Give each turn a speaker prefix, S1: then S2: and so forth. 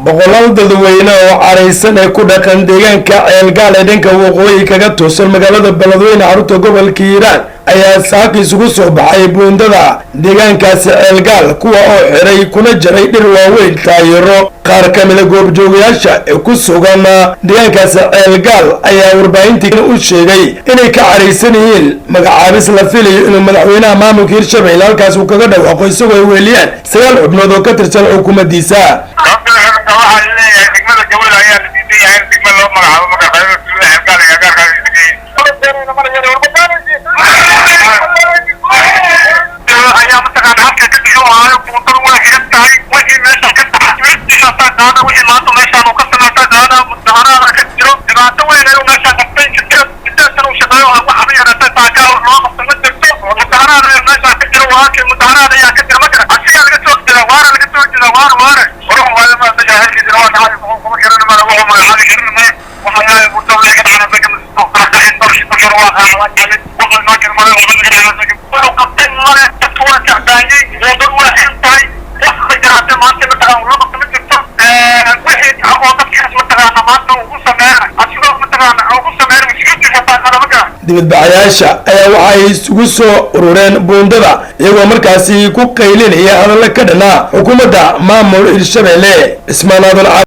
S1: Boqolaal dadweyne oo caraysan ee ku dhaqan deegaanka Ceelgaal ee dhanka waqooyi kaga toosan magaalada Beledweyne, xarunta gobolka Hiiraan, ayaa saaka isugu soo baxay buundada deegaankaasi Ceelgaal, kuwa oo xiray kuna jaray dhir waaweyn, taayiro. Qaar ka mida goobjoogayaasha ee ku sugan deegaankaasi Ceelgaal ayaa warbaahintii u sheegay inay ka caraysan yihiin magacaabis la filayo inuu madaxweynaha maamulka Hirshabelle halkaas uu kaga dhawaaqo, isagoo ay weeliyaan 9 xubnood oo ka tirsan xukuumaddiisa.
S2: Waxaa leeyahay degmada Gawada ayaa la diidan yahay in degma loo magacaabo. Marka qaybo tuulada Ceelgaal ee agagaarkaas ayaa mataqaana halka ka dhigo waayo buundadu waa xiran tahay. Wixii meesha ka dhaca qaada, wixii maanta meeshaan uu ka samaysta qaada. Mudaharaada ka jiro, dhibaato weyn ayuu meeshaan qabtay. 8 sano uu shaqeeyo, wax haba yaraatee taakaa loo qabto ma jirto. Mudaharaad ayaa meeshaan ka jiro walaalkii, mudaharaad ayaa ka jira. Ma jira, asigaa laga soo jeeda, waana laga soo jeeda, waana waane waruhu waayo. Ma meesha halkiisina waa dhacay, kuma karin mana wuxuu magacaabi karin male. Waxa buundada wixii ka dhacana wuxuu qabtay male. Dadku waa jecbaayey, buundadu waa xiran tahay. Wax ma jiraate maanta mataqaan loo qabto ma jirto. Wixii oo dadkaas mataqaana maanta ugu sameeya asigoo mataqaana ugu sameeya mas-uulkiisa taaqada ma garan.
S1: Dibadbaxayaasha ayaa waxay isugu soo urureen buundada, iyagoo markaasi ku qaylinaya hadallo ka dhana xukuumadda maamul Hirshabelle. Cismaan Aadan.